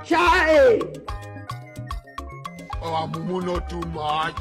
Chai! Oh, mumu not too much.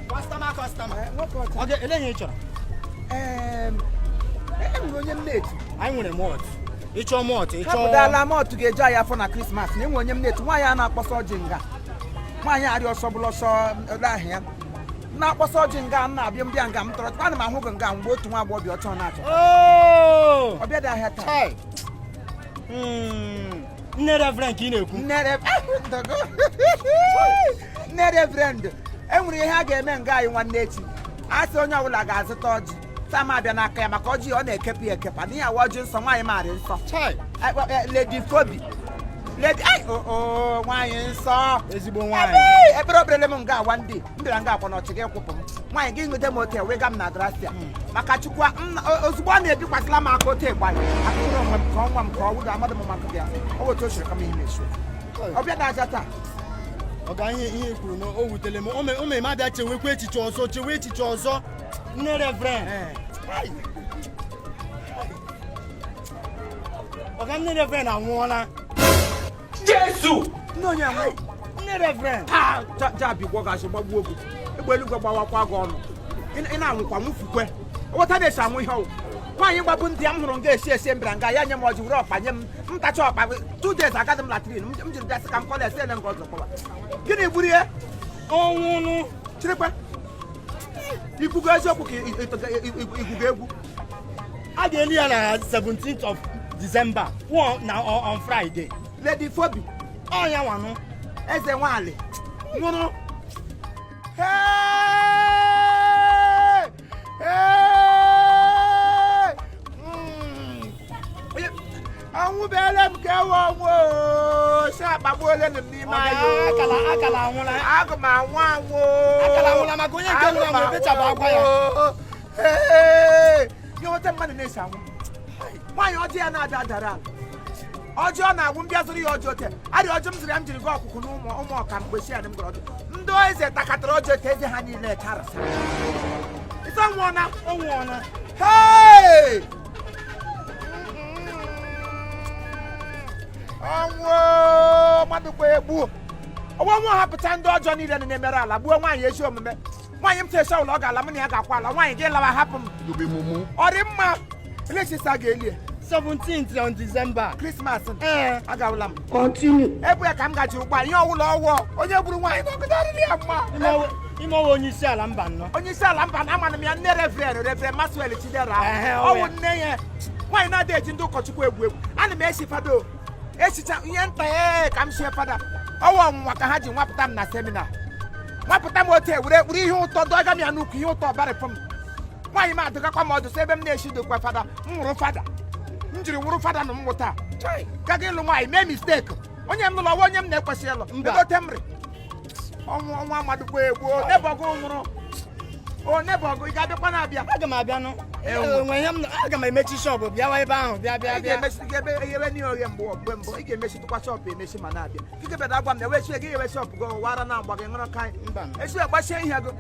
Customer, customer. Nwoke ọcha. Ọ ga-ele ihe ị chọrọ. E nwere onye m na-etu. Anyị nwere malt. Ị chọọ malt, ị chọọ. Hapụdala malt ga-eju anyị afọ na Krismas na enwe onye m na-etu nwaanyị a na-akpọsa ọjị nga nwaanyị arịa ọsọ bụla ọsọ ole ahụ ya na-akpọsa ọjị nga m na-abịa mbịa nga m tọrọ ana m ahụ gị nga mgbe otu nwa agbọghọbịa ọcha ọ na-achọ Oh! ọ bịa dị ahịa taa. Chai. Nne Reverend ka ị na-ekwu. Nne Reverend e nwere ihe a ga-eme nga anyị nwanne echi a sị onye ọbụla ga-azụta ọjị sam abịa n'aka ya maka ọjị ọ na-ekepụ ya ekepa n'ihi awa ọjị nsọ nwaanyị marị nsọ. Chai. Lady Fobi, Lady ai, o nwaanyị nsọ. Ezigbo nwaanyị. Ebe, ekpere oberele m nga awa ndị m bịara nga akwa na ọchị gị kwụpụ m nwaanyị gị nweta m ote wega m na gracia maka Chukwu ozugbo ọ na-ebikwasịla m aka ote gbanye akụrụ onwe m ka ọnwa m ka ọ wụda amadụ m maka gị ọ wụ otu o siri kama ihe na-esu ọ bịa na aja taa. Ọga ihe kwuru na o wutere m o me m abịa chewekwa echiche ọzọ, chewe echiche ọzọ, nne Reverend. Ọga, nne Reverend anwụọla. Jesu! Nne onye anwụ? Nne Reverend. Taa ja bigwọ gazi gbagbuo ogu egbe eluigwe gbawakwa gị ọnụ. Ị na-anwụkwa nwụfukwe weta na-esi anwụ ihe ọwụ nwaanyị gbabụ ndị m hụrụ nga esi esi mbịara nga ya nye m ọjị were ọkpa nye m ntacha ọkpa 2 days agadị m latrine m jiri bịa sị ka m kọla esi ele nga ọzọ kpọwa gịnị gburu ihe. Ọnwụnụ. Chirikwe ikwugo eziokwu ka igugo egwu. A ga-eli ya na 17th of December na on Friday. Lady Fobi. Ọ ya nwanụ. Eze nwanyị nwụrụ. Hey! Hey! Anwụbeela m ka ewe ọnwụ oo. Si akpagbuola m n'ime Ọga, anyị oo. akala anwụla. Agụ m anwụ anwụ oo. Akala anwụla maka onye nke nwụrụ anwụ Agụ m ebechapụ akwa ya. anwụ oo. Hey! Ihe nweta mmadụ na-esi anwụ nwaanyị ọjị ya na-ada dara ala ọjị ọ na-agwụ mbịa zụrụ ya ọjị ote arịa ọjị m zụrụ ya m jiri gaa ọkụkụ na ụmụ ọka mgbe si ya m gọrọ ọjị ndị eze takatara ọjị ote eze ha niile charụsa ife nwụọna. Ọ nwụọna. Hey! Ọnwụ mmadụ kwa egbu ọnwa nwa hapụcha ndị ọjọọ niile nọ na-emere ala gbuo nwaanyị ezi omume nwaanyị m tesa ụlọ ọ ga-ala m na ya ga-akwa ala nwaanyị gị lawa hapụ m. You be mumu. Ọ dị mma elechisa ga-eli 17th on December. Krismas. Ee. Agawụla m. Continue. Ebu ya ka m gaji ụgbọ ihe ọwụla ọwụọ onye gburu nwaanyị na ọgụdarịrị ya mma. Ime ọwa onye isi ala mba nnọọ. Onye isi ala mba na amana m ya nne Reverend Maxwell Chidera. Ehe, ọ ọ wụ ya. Nne ya nwaanyị na-ada eji ndị ụkọchukwu egwu egwu ana m esi fada o esicha ihe nta ee ka m sie fada ọwụ ọnwụnwa ka ha ji nwapụta m na seminar nwapụta m otu were were ihe ụtọ dọga m ya n'ukwu ihe ụtọ barịfụ m nwaanyị m adụgakwa m ọdụ sị ebe m na-esi dokwa fada m nwụrụ fada m jiri nwụrụ fada na m nwụta gaga ịlụ nwaanyị mee mistake onye m lụrụ ọwa onye m na-ekwesịghị ịlụ. Mba. Egote m rị ọnwụ ọnwụ amadụkwa egbuo nebọgụ nwụrụ o nebọgụ ị ga-abịakwa na-abịa. Aga m abịanụ. Ewu. Enwe ihe m aga m emechi shop bịawa ebe ahụ bịa bịa ị bịa. ga-emesi ebe eghebe n'ihe oghe mgbe mgbe mbụ ị ga-emesitụkwa shop emesi ma na-abịa kike bịara agwa m na ewechi gị ewe shop gị wara na agba gị ṅụrụ ka anyị Mba. esi agbachie ihe gị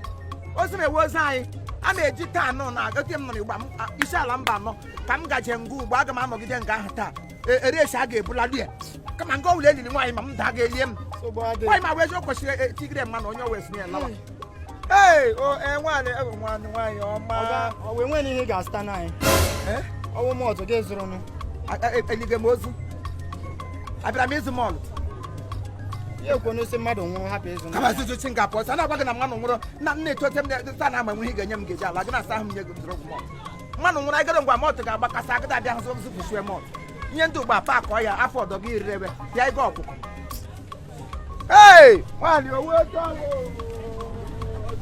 ozi m ewe ozi anyị a na-eji taa nọ na ote m nọrọ igba m isi ala mba anọ ka m gaje nga ugbo aga m anọgide nga ahụ taa eresi a ga-ebulali ya kama nga ọwụla eliri nwaanyị ma m daa ga-elie m. Nsogbu adịghị. Nwaanyị ma wee o kwesịrị etigide mma na onye wee si na ya lawa ee o ee nwaanyị nwaanyị nwaanyị ọma. Ọga, ọ wee nwere ihe ị ga-azụta na anyị. Eh? Ọwụ malt gị zụrụnụ. Elige m ozu abịara m ịzụ malt. Ya ekwe n'osi mmadụ nwụrụ hapụ ịzụ. Kama zuzu chi nga pụọ sa na-agwa gị na mmanụ nwụrụ na m na-etote m na na ama enwe ihe ị ga-enye m ga-eji ala gị na-asa ahụ m nye gị m zụrụ ọgwụ malt mmanụ nwụrụ agara ngwa malt ga-agbakasị agịda abịa hụzụ zụpụsue malt ihe ndị ugbo a paakọ ya afọ ọdọ gị irirewe bịa ego ọkụkọ. Hey, nwaanyị owe ego.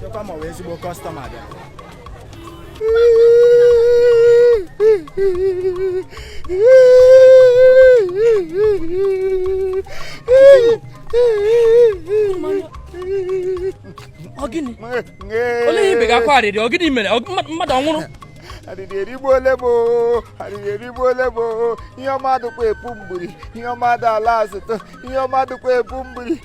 Chekwa ma ọ wee ezigbo customer bịa. Ọ gịnị? Olee ihe ibe gị akwa arịrị? Ọ gịnị mere? Mmadụ ọ nwụrụ? Arịrị erigbuole m oo, arịrị erigbuole m oo. Ihe ọma dịkwa epu mgburi, ihe ọma dị ala azụtụ, ihe ọma dịkwa epu mgburi,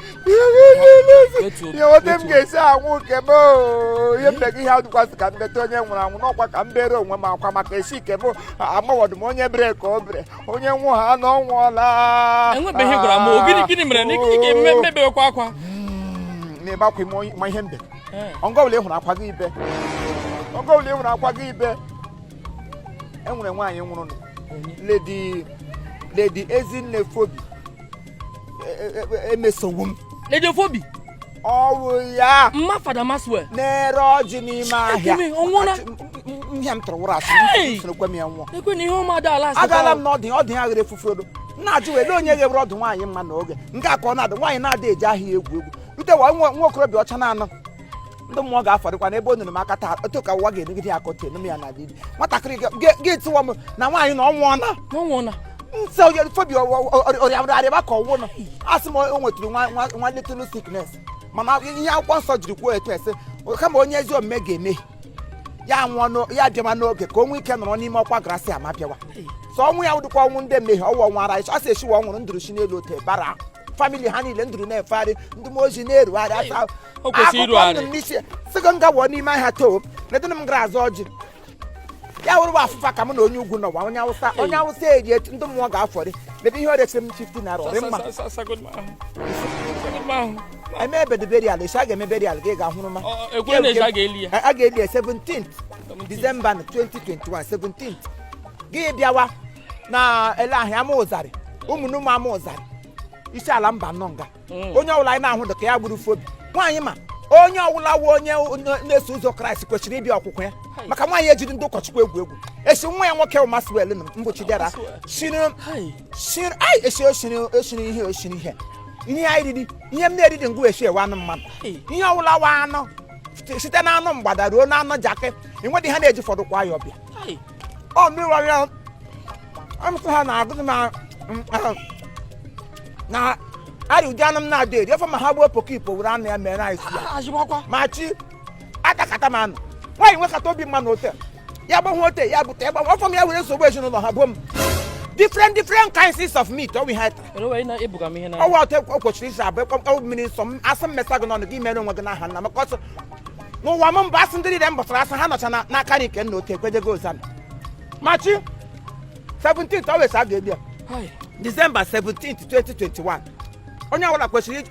ihe ote m ga-esi anwụ nke m oo. Ihe m mere ihe adịkwasị ka m beta onye nwụrụ anwụ n'ọkwa ka m bere onwe m akwa maka esi ike m amawọdụ m onye bere ka o bere onye nwụ ha na ọ nwụọla. Enwebeghị gwara m o gịnị mere na ị ga-eme mmebewekwa akwa? Na-ebe akwa ma ihe mbe ọngọwụla ị hụrụ akwa gị ibe, ọngọwụla ị hụrụ akwa gị ibe. E nwere nwaanyị nwụrụ Lady Ezinne Fobi emesowo m. Lady Fobi? Ọwụ ya. Mma Fada Maxwell na-ere ọjị n'ime ahịa. Ihe m tụrụ wụrụ asị sorokwe m ya nwụọ. Agaala m n'ọdụ ọdụ ya ghere efufe na-ajụ wele onye ghewere ọdụ nwaanyị mma n'oge nke a ka ọ na-adụ nwaanyị na-ada eji ahịa egwu egwu rutewa nwa okorobịa ọcha na-anọ ndị mmụọ ga-afọdụkwa n'ebe o nụrụ m aka taa otu ka ụwa ga-emegide ya akọta enu m ya na dị nwatakịrị ga-etiwa m na nwaanyị na ọ nwụọna nsọ Fobi ọrịarịba ka ọnwụ nọ asị m o nwetụrụ nwa little sickness mana ihe akwụkwọ nsọ jiri kwuo etu ese kama onye ezi omume ga-emehie ya nwụọ ya bịawa n'oge ka o nwee ike nọrọ n'ime ọkwa grasia ma bịawa sọ ọnwụ ya dịkwa ọnwụ ndị mmehie ọwụ ọnwụ ara asị esiwa ọ nwụrụ ndụrụ si n'elu ote bara famili ha niile ndụrụ na-efegharị ndị mmụọ ozi na-erugharị asa akụkọ ndụ m n'isi sịgo m gawụọ n'ime ahịa too nedịnụ m gara azụ ọjị ya wụrụ afụfa ka m na onye ugwu nọwa onye awụsa onye awụsa eri ndị mmụọ ga-afọrị ebe ihe ọ resịrị m 50 naira ọrị mma eme ebe berial esi a ga-eme berial gị ga-ahụrụ ma a ga-eli 17th December 2021 17th gị bịawa na ele ahịa ama ụzarị ụmụnne ama ụzarị isi ala mba nọ nga onye ọbụla anyị na-ahụ dịka ya gburu Fobi nwaanyị ma onye ọbụla wụ onye na-eso ụzọ Kraịst kwesịrị ịbịa ọkwụkwọ ya maka nwaanyị ejiri ndị ụkọchukwu egwu egwu esi nwa ya nwoke Maxwell Mbụchidera shiri ihe oshiri ihe ihe anyị riri ihe m na-eriri ngụ esi ewe anụ mmadụ ihe ọbụla wa anụ site na anụ mgbada ruo na anụ jakị enwedị ha na-eji fọdụkwa ya ọbịa ọ mmiri ya amụsị ha na-agụzi ma na arị ụdị anụ m na-adị eri ofe ma ha gbuo pokipo were anụ ya mere anyị si ya ma chi atakata m anụ nwaanyị nwekata obi mma na ote ya gbanwe ote ya bute ya gbanwe ọfọ m ya were nsogbu ezinụlọ ha buo m different different kinds of meat ọ ha tara ọwa ote o kwesịrị isi abụ ọ mmiri nsọ m asị m mesa gị n'ọnụ gị mere onwe gị n'aha nna maka ọsọ n'ụwa m mbụ asị ndị niile m bọsara asị ha nọcha n'aka nri nke nna ote ekwejego ozana ma chi 17th ọ wesa ga-ebi ya December 17th 2021 onye ọbụla kwesịrị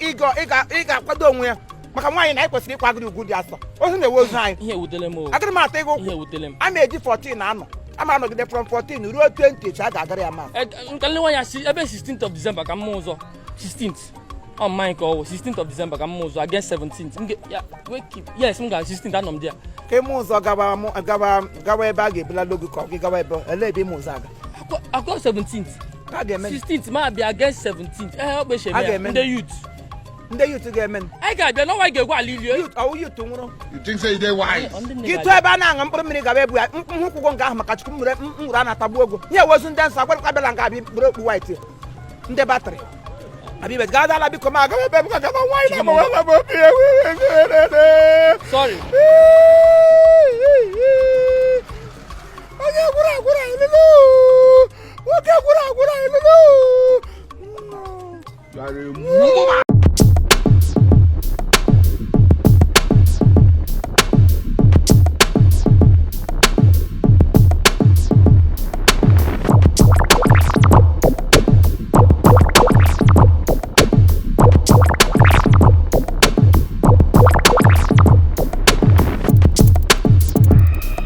ịga akwado onwe ya maka nwaanyị na anyị kwesịrị ịkwagịrị ugwu dị asọ ozu na-ewe ozu anyị agịrị m ata ego ụkwụ a na-eji 14 anọ ama anọgide from 14 ruo 20 echi a ga-agara ya ma ebe 16th of December ka mma ụzọ 16th ọ mmanya ka ọ wụ 16th of December ka mma ụzọ against 17th yes m ga 16th anọ m dị ya ka ịma ụzọ gawa ebe a ga-ebula logo ka ọ gị gawa ebe ele ebe ịma ụzọ aga akọ 17th 16th ma abịa against 17th ọ bụ esheme ya ndị youth ndị youth ga-eme anyị ga-abịa n'ọnwa anyị ga-egwu ala ili ọwụ youth nwụrụ You gị tụọ ebe a na-aṅụ mkpụrụ mmiri gaba ebu ya nhụkwụgwọ nke ahụ maka chukwu mmiri nwụrụ a na-atagbu ogo ihe wozu ndị nsọ agwarịkwa abịala nga abịa mkpụrụ okpu white ndị batrị abịa ibe gadala biko ma agawa ebe m ga gaba nwaanyị na agbawala m obi. Sorry. Onye gwụrụ agwụrụ elulu nwoke gwụrụ agwụrụ elulu. You are a mumu.